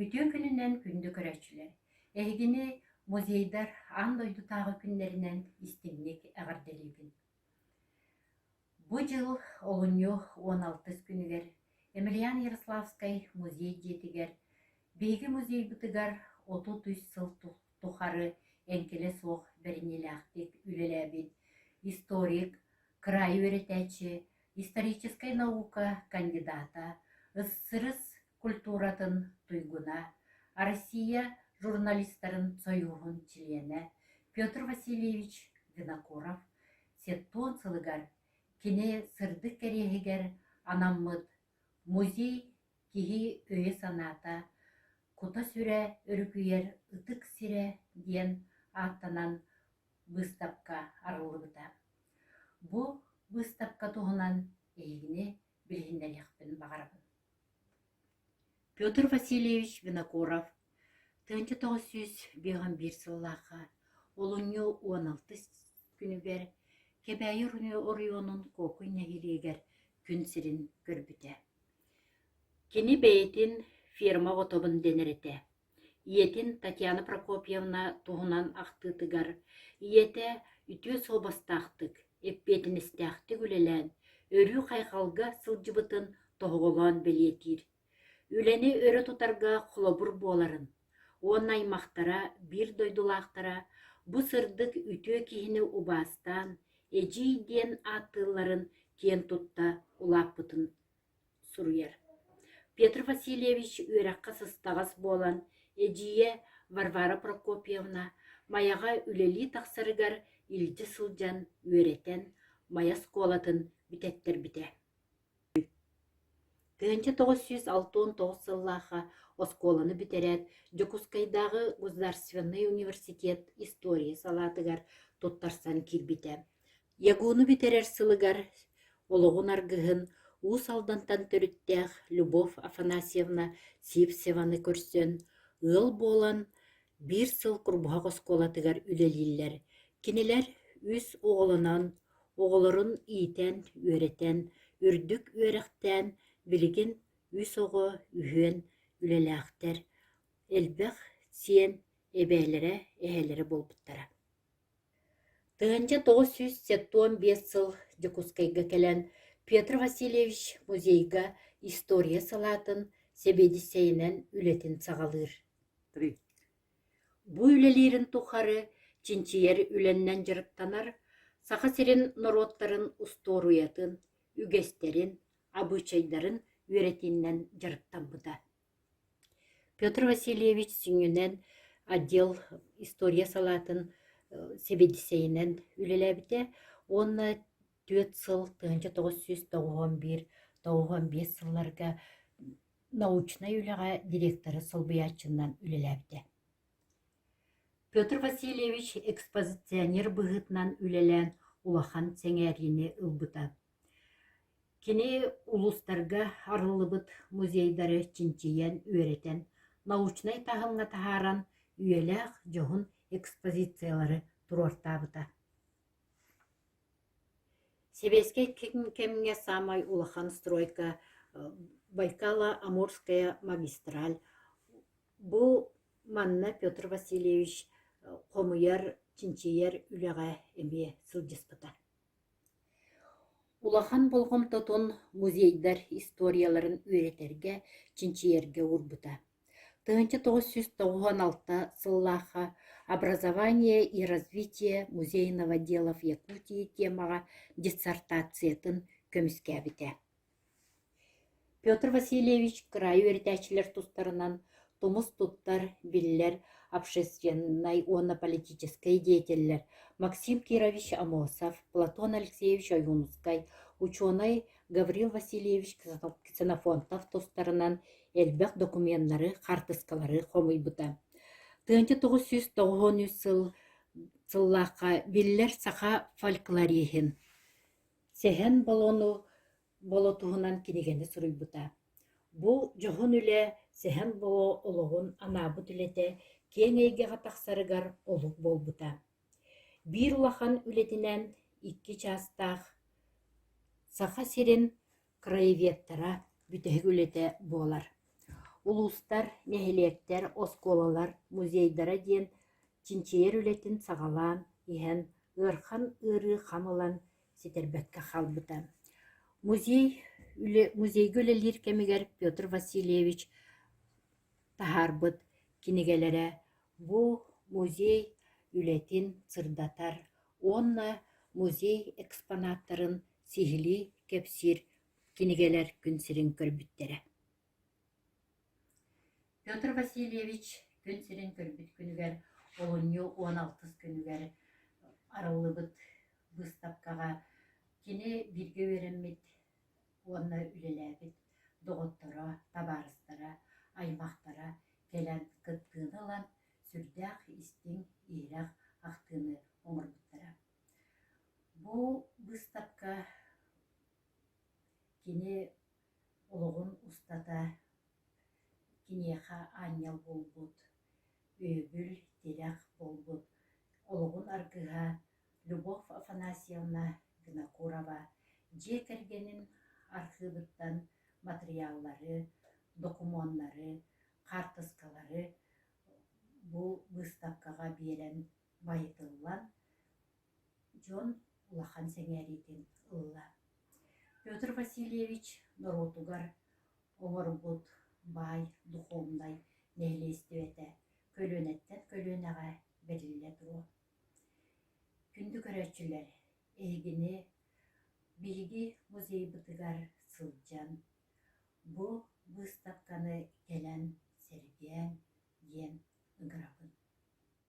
Үтүө күнүнэн күндү көрөөччүлэр! Эһигини музейдар аан дойдутааҕы күннэринэн истиҥник эҕэрдэлиибин. Бу дьыл олунньу 16 күнүгэр Емельян Ярославскай музей дьиэтигэр биһиги музейбытыгар 33 сыл тухары эҥкилэ суох бэриниилээхтик үлэлээбит историк, кыраайы үөрэтээччи, историческай наука кандидата, СССР культуратын туйгуна, Россия журналистарын сойууһун чилиэнэ Петр Васильевич Винокуров сеттуон сылыгар кини сырдык кэриэһигэр анаммыт музей киһи өйө-санаата, кута-сүрэ өрүкүйэр ытык сирэ диэн ааттанан быыстапка арыллыбыта. Бу быыстапка туһунан эһигини билиһиннэриэхпин баҕарабын. Петр Васильевич Винокуров 1951 сыллаахха олунньу 16 күнүгэр Кэбээйи оройуонун Куокуй нэһилиэгэр күн сирин көрбүтэ. Кини бэйэтин ферма оҕотобун дэнэр этэ. Ийэтин Татьяна Прокопьевна туһунан ахтыытыгар ийэтэ үтүө суобастаахтык, эппиэтинэстээхтик үлэлээн, өрүү хайҕалга сылдьыбытын тоһоҕолоон бэлиэтиир. Үлэни өрө тутарга холобур буоларын уонна аймахтара, биир дойдулаахтара бу сырдык үтүө киһини убаастаан, эдьиий диэн ааттыылларын киэн тутта улааппытын суруйар. Петр Васильевич үөрэххэ сыстаҕас буолан, эдьиийэ Варвара Прокопьевна Майаҕа үлэлии тахсарыгар илдьэ сылдьан үөрэтэн, Майа оскуолатын бүтэттэрбитэ. 1969 сыллаахха оскуоланы бүтэрээт, Дьокуускайдааҕы государственнай университет история салаатыгар туттарсан киирбитэ. ЯГУ-ну бүтэрэр сылыгар олоҕун аргыһын Уус Алдантан төрүттээх Любовь Афанасьевна Сивцеваны көрсөн, ыал буолан, биир сыл Курбуһах оскуолатыгар үлэлииллэр. Кинилэр үс оҕолонон, оҕолорун иитэн, үөрэтэн, үрдүк үөрэхтээн, билигин үс оҕо үһүөн үлэлээхтэр, элбэх сиэн эбээлэрэ, эһээлэрэ буолбуттара. 1975 сыл Дьокуускайга кэлэн Петр Васильевич музейга история салаатын сэбиэдиссэйинэн үлэтин саҕалыыр. Бу үлэлиирин тухары чинчийэр үлэннэн дьарыктанар, Саха сирин норуоттарын устуоруйатын, үгэстэрин, абыычайдарын үөрэтиинэн дьарыктаммыта. Петр Васильевич сүнньүнэн отдел история салаатын сэбиэдиссэйинэн үлэлээбитэ уонна түөрт сыл 1991 95 сылларга научнай үлэҕэ директоры солбуйааччынан үлэлээбитэ. Петр Васильевич экспозиционер быһыытынан үлэлээн улахан сэҥээриини ылбыта. Кини улуустарга арыллыбыт музейдары чинчийэн, үөрэтэн, научнай таһымҥа таһааран үйэлээх дьоһун экспозициялары туруортаабыта. Сэбиэскэй кэмҥэ саамай улахан стройка Байкало-Амурская магистраль. Бу манна Петр Васильевич хомуйар, чинчийэр үлэҕэ эмиэ сылдьыспыта. Улахан болҕомтотун музейдар историяларын үөрэтэргэ, чинчийэргэ уурбута. 1996 сыллаахха «Образование и развитие музейного дела в Якутии» темаҕа диссертациятын көмүскээбитэ. Петр Васильевич кыраайы үөрэтээччилэр тустарынан тумус туттар, биллэр общественнай уонна политическай деятеллэр Максим Кирович Аммосов, Платон Алексеевич Ойуунускай, учуонай Гаврил Васильевич Ксенофонтов тустарынан элбэх докуменнары, хаартыскалары хомуйбута. 1993 сыл сыллаахха биллэр саха фольклориһын Сэһэн Болону Боло туһунан кинигэни суруйбута. Бу дьоһун үлэ Сэһэн Боло олоҕун анаабыт үлэтэ киэҥ эйгэҕэ тахсарыгар олук буолбута. Биир улахан үлэтинэн икки чаастаах Саха сирин краеведтара бүтэһик үлэтэ буолар. Улуустар, нэһилиэктэр, оскуолалар музейдара диэн чинчийэр үлэтин саҕалаан иһэн ыарахан ыарыы хам ылан ситэрбэккэ хаалбыта. Музей үлэ, музейга үлэлиир кэмигэр Петр Васильевич таһаарбыт кинигэлэрэ бу музей үлэтин сырдатар уонна музей экспонаттарын сиһилии кэпсиир кинигэлэр күн сирин көрбүттэрэ. Петр Васильевич күн сирин көрбүт күнүгэр олунньу 16 күнүгэр арыллыбыт быыстапкаҕа кини бииргэ үөрэммит уонна үлэлээбит доҕотторо, табаарыстара, аймахтара кэлэн кыттыыны ылан сүрдээх истиҥ, иһирэх ахтыыны оҥорбуттара. Бу быыстапка кини олоҕун устата киниэхэ аанньал буолбут, өйөбүл, тирэх буолбут олоҕун аргыһа Любовь Афанасьевна Винокурова дьиэ кэргэнин архыыбыттан матырыйааллары, докумуоннары, хаартыскалары бу быыстапкаҕа биэрэн байытыллан дьон улахан сэҥээриитин ылла. Петр Васильевич норуотугар оҥорбут баай духовнай нэһилиэстибэтэ көлүөнэттэн көлүөнэҕэ бэриллэ туруо. Күндү көрөөччүлэр, эһигини биһиги музейбытыгар сылдьан, бу быыстапканы кэлэн сэргээҥ диэн ыҥырабын.